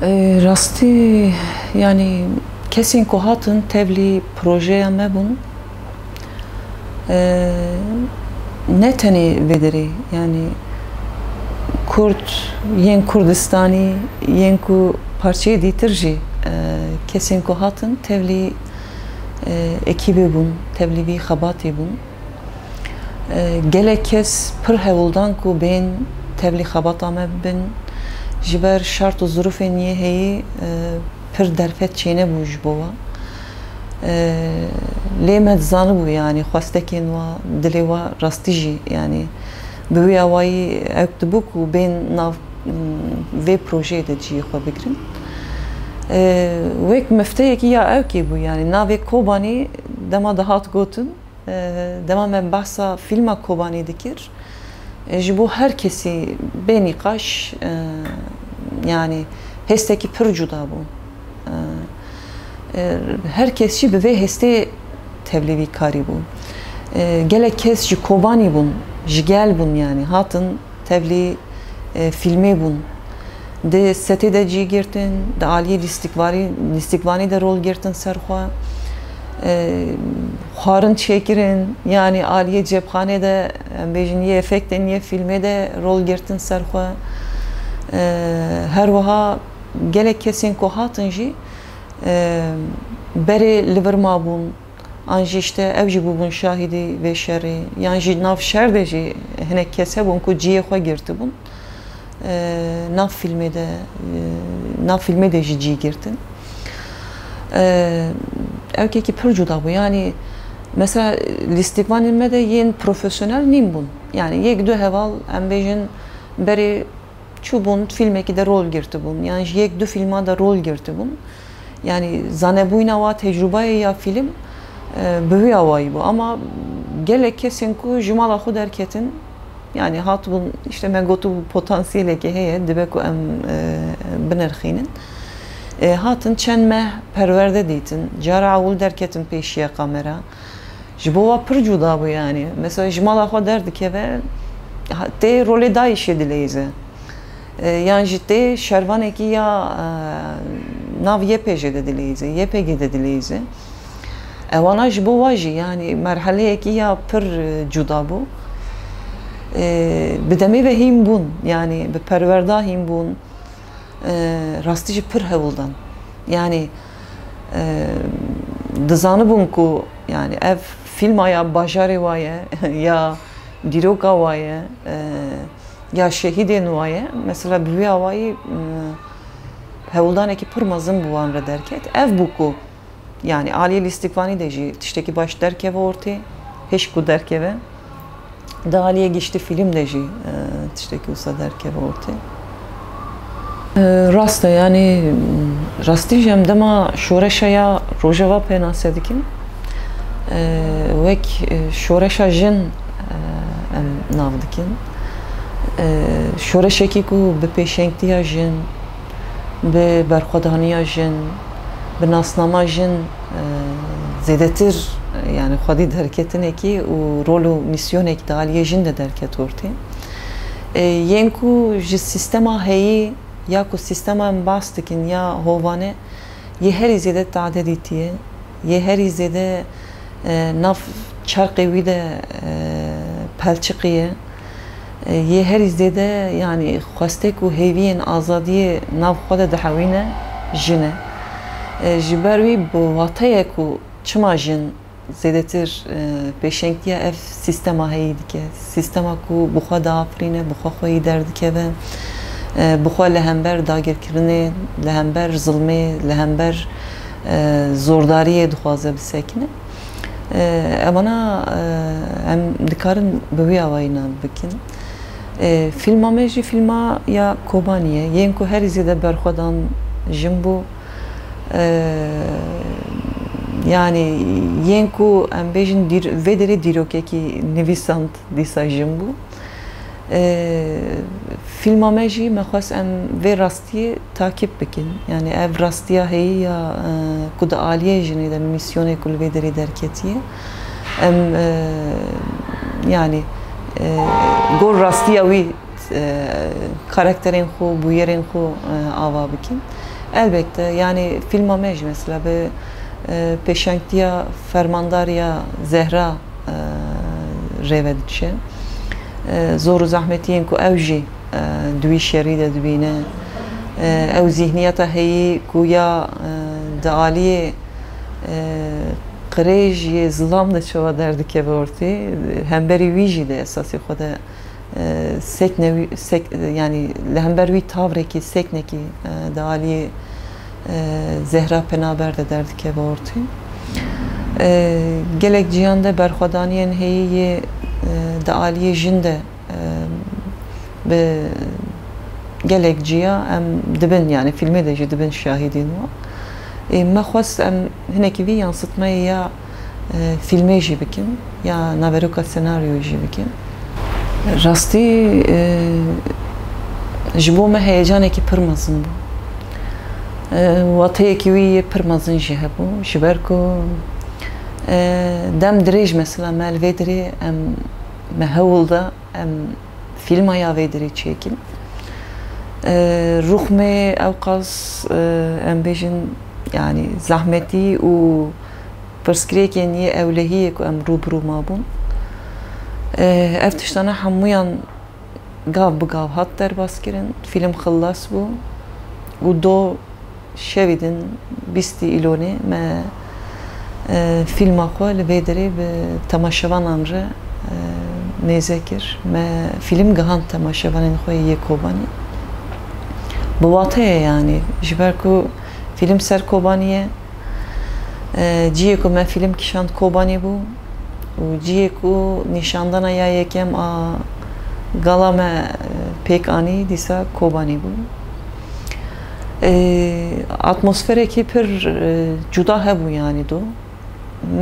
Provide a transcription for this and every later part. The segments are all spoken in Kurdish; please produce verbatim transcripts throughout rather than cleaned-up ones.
E, rastî, yanî kesên ku hatin tevlî projeya me bûn, e, ne tenê vê derê, yanî Kurd, yên Kurdistanî, yên ku parçeyê dîtir jî, e, kesên ku hatin tevlî, e, ekîbê bûn, tevlî vî xebatê bûn. E, gelek kes pir hewldan ku bên tevlî xebata me bibin, ji ber şert û zirûfên yê heyî, e, pir derfet çênebû ji bo we. E, lê me dizanibû, yanî xwestekên we, dilê we rastî jî, yanî bi wî awayî ewk dibû ku bên nav, m, vê projeyê de cihê xwe bigirin. E, wek mifteyekî ya ewkê bû, yanî navê Kobanî dema dihat gotin, e, dema me behsa fîlma Kobanî dikir, e, ji bo her kesî bê nîqaş, e, yanî hêstekî pir cuda bû. E, e, her kes jî bi vê hêstê tevlî vî karî bû. E, gelek kes ji Kobanî bûn, ji gel bûn, yanî hatin tevlî, e, fîlmê bûn. Di setê de cî girtin, di aliyê lîstikvarî-, lîstikvanî de rol girtin ser xwe. E, xwarin çêkirin, yanî aliyê cepxanê de, em bêjin, yê efektên yê fîlmê de rol girtin ser xwe. E, her wiha gelek kesên ku hatin jî, e, berê li vir mabûn. An jî işte ew jî bûbûn şahidî vê şerê, yan jî nav şer de jî hinek kes hebûn ku cihê xwe girtibûn. E, nav fîlmê de, e, nav fîlmê de jî cî girtin. E, ewkekî pir cuda bû. Yanî mesela lîstikvanên me de yên profesyonel nîn bûn. Yanî yek du heval, em bêjin, berê çûbûn, fîlmekî de rol girtibûn, yan ji yek du fîlma de rol girtibûn. Yanî zanebûyîna wa, tecrûbayê ya fîlm, e, bi wî awayî bû. Ama gelek kesên ku ji mala xwe derketin, yanî hatibûn, işte me gotibû potansiyelekê heye, dibe ku em, e, binirxînin. E, hatin çend meh perwerde dîtin, cara ewil derketin pêşiya kamera. Ji bo wa pir cuda bû yanî. Mesela ji mala xwe derdikeve, ha, tê rolê DAIŞê dileyîze. E, yan jî tê şervanekî ya, e, nav YPJ de dileyîze, YPG de dileyîze. Ewana ji bo wa jî, yanî merheleyekî ya pir, e, cuda bû. E, bi demê ve hîn bûn, yanî bi perwerda hîn bûn. E, rastî jî pir hewldan. Yanî, e, dizanibûn ku, yanî ev fîlma ya bajarê wa ye, ya dîroka wa ye, e, ya şehîdên wa ye. Mesela bi vî awayî, m, hewldanekî pir mezin bi wan re derket. Ev bû ku, yanî aliyê lîstikvanî de jî tiştekî baş derkeve ortê, hêj ku derkeve. Di aliyê giştî fîlm de jî, e, tiştekî wisa derkeve ortê. E, rast e, yanî, rastî jî em dema şoreşa ya Rojava pênase dikin. E, wek, e, şoreşa jin, e, em nav dikin. E, şoreşekî ku bi pêşengtiya jin, bi berxwedaniya jin, bi nasnama jin, e, zêdetir, e, yanî xwedî derketinekî û rol û mîsyonekî di aliyê jin de derket ortê. E, yên ku ji sîstema heyî ya ku sîstema em behs dikin ya hovane, yê herî zêde tadedîtî ye, yê herî zêde, e, nav çerqê wî de, e, pelçiqî ye. E, yê herî zêde, yanî xwestek û hêviyên azadiyê nav xwe de dihewîne jin e. E, ji ber wî bi wateyek û çima jin zêdetir, e, pêşengtiya ev sîstema heyî dike. Sîstema ku bi xwe diafirîne, bi xwe xweyî derdikeve, e, bi xwe li hember dagirkirinê, li hember zilmê, li hember, e, zordariyê dixwaze bisekine. E, evana, e, em dikarin bi wî awayî nav bikin. E, fîlma me jî fîlma ya Kobanî ye. Yên ku herî zêde berxwedan jin bû. E, yanî yên ku em bêjin dîr-, vê derê dîrokekî nivîsand dîsa jin bû. E, fîlma me jî me xwest em vê rastiyê takîb bikin. Yanî ev rastiya heyî ya, e, ku di aliyê jinê de mîsyonê ku li vê derê derketiye. Em, e, yanî, e, gor rastiya wî, e, karakterên xwe, bûyerên xwe, e, ava bikin. Elbette, yani filma me jî mesela bi, e, pêşengtiya fermandariya Zehra, e, rêve diçe. E, zor û zehmetiyên ku ew jî, e, di wî şerî de dibîne. E, ew zîhniyeta heyî ku ya, e, di aliyê, e, qirêj yê zilam de çawa derdikeve ortê, hemberî wî jî di esasê xwe de e, sekne wî, sek-, yani li hember wî tavrekî, seknekî, e, di aliyê, e, Zehra Penaber de derdikeve ortê. E, gelek ciyan de berxwedaniyên heyî yê, e, di aliyê jin de, e, bi gelek ciya em dibin, yani filmê de jî dibin şahidên wan. E, me xwest em hinekî vî yansitmeyê ya, e, filmê jî bikin, ya naveroka senaryoyê jî bikin. Rastî, e, ji bo me heyecanekî pir mezin bû. E, wateyekî wî yê pir mezin jî hebû, ji ber ku, e, dem dirêj mesela me li vê dirê em, me hewl da em filma ya vê dirê çêkin. E, ruxmê ewqas, e, em bêjin, yani zehmetî û pirsgirêkên yê ewlehiyê ku em rû bi rû mabûn. E, ev tiştane hemûyan gav bi gav hat derbaskirin. Fîlm xilas bû û do şevî din bîstî îlonê me, e, fîlma xwe li vê derê bi temaşevanan re, e, mêze kir. Me fîlm gihand temaşevanên xwe yê Kobanî. Bi wateye, yanî ji ber ku fîlm ser Kobanî ye, e, ciyê ku me fîlm kişand Kobanî bû û ciyê ku nîşandana ya yekem a gala me, e, pêk anî dîsa Kobanî bû. E, atmosferekî pir, e, cuda hebû, yanî do.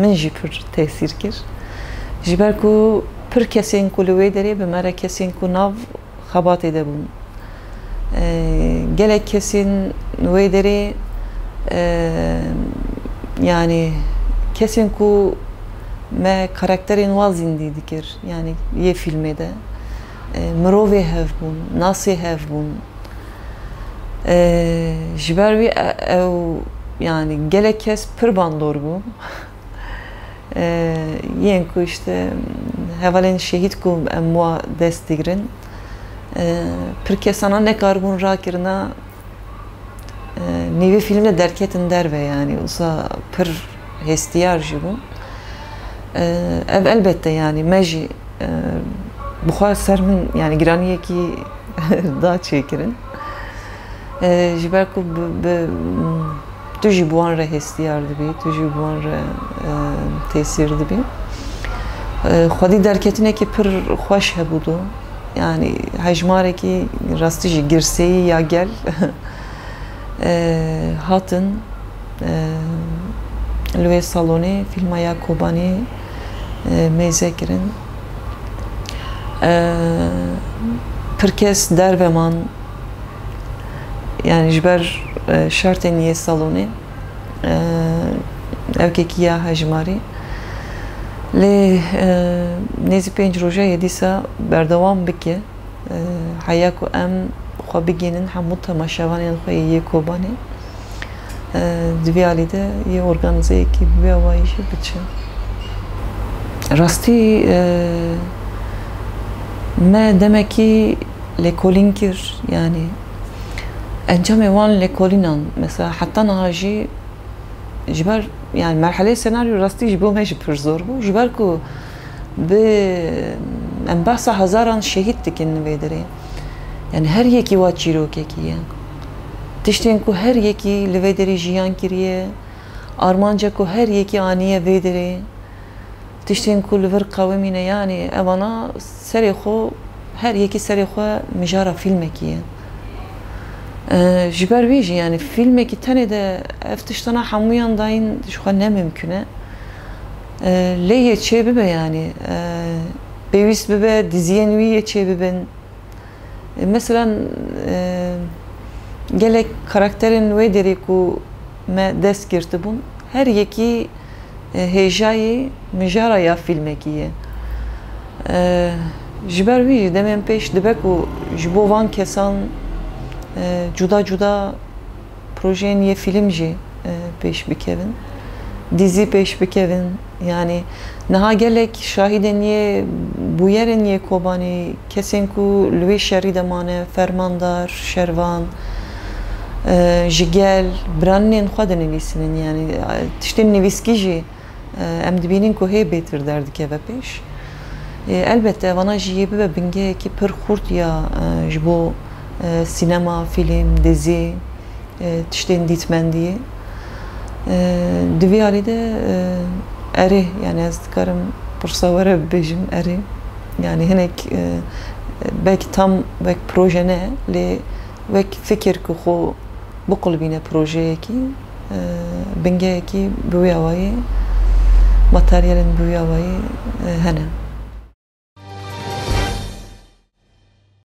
Min jî pir tesîr kir. Ji ber ku pir kesên ku li wê derê bi me re kesên ku nav xebatê de bûn. E, gelek kesên wê derê, e, yanî kesên ku me karakterên wan zîndî dikir, yanî yê fîlmê de, e, mirovê hev bûn, nasê hev bûn. E, ji ber wî e-, ew, yanî gelek kes pir bandor bû. E, yên ku işte hevalên şehîd ku em wa dest digirin, e, pir kesana nekaribûn rakirina, e, nîvê fîlm de derketin derve, yanî wisa pir hestiyar jî bûn. E, ev elbette, yanî me jî, e, bi xwe ser min, yanî giraniyekî da çêkirin. E, ji ber ku bi, bi, tu jî bi wan re hestiyar dibî, tu jî bi wan re, e, tesîr dibî. E, xwedî derketinekî pir xweş hebû do. Yanî hejmarekî rastî jî girseyî ya gel, e, hatin, e, li wê salonê fîlma ya Kobanî, e, mêze kirin. E, pir kes derve man, yanî ji ber, e, şertên yê salonê, e, ewkekî ya hejmarî. Lê, e, nêzî pênc roja yê dîsa berdewam bike, e, heya ku em xwe bigihînin hemû temaşevanên xwe yê Kobanê. E, di vî alî de yê organîzeyekî bi vî awayî jî biçe. Rastî, e, me demekî lêkolîn kir, yanî encamê wan lêkolînan, mesela heta niha jî ji ber, yanî merhelê senaryo rastî ji bo me jî pir zor bû. Ji ber ku bi, em behsa hezaran şehîd dikin li vê derê. Yanî her yekî wa çîrokekî ye. Tiştên ku her yekî li vê derê jiyan kiriye, armanca ku her yekî aniye vê derê, tiştên ku li vir qewimîne, yanî evana serê xwe, her yekî serê xwe mijara fîlmekî ye. E, ji ber wî jî, yanî fîlmekî tenê de ev tiştana hemûyan dayîn ji xwe ne mimkun e. E, lê yê çê bibe, yanî, e, pêwîst bibe diziyên wî yê çê bibin. E, mesela, e, gelek karakterên wê derê ku me dest girtibûn, her yekî, e, hêjayî mijara ya fîlmekî ye. E, ji ber wî jî demên pêş dibe ku ji bo van kesan, e, cuda cuda Projeyên yê fîlm jî e, pêş bikevin, dizî pêş bikevin. Yanî niha gelek şahidên yê bûyerên yê Kobanî, kesên ku li wê şerî de mane, fermandar, şervan, e, ji gel, biranên xwe dinivîsînin. Yanî e, tiştên nivîskî jî e, em dibînin ku hê bêtir derdikeve pêş. E, elbette vana jî yê bibe bingehekî pir xurt ya e, ji bo e, sînema, fîlm, dizî, e, tiştên dîtmendî. E, di vî alî de e, erê, yani ez dikarim pirsa were bibêjim, erê. Yani hinek e, belkî tam wek proje ne, lê wek fikir ku xwe biqulbîne projeyekî, e, bingehekî bi wî awayî, materyalên bi wî awayî e, hene.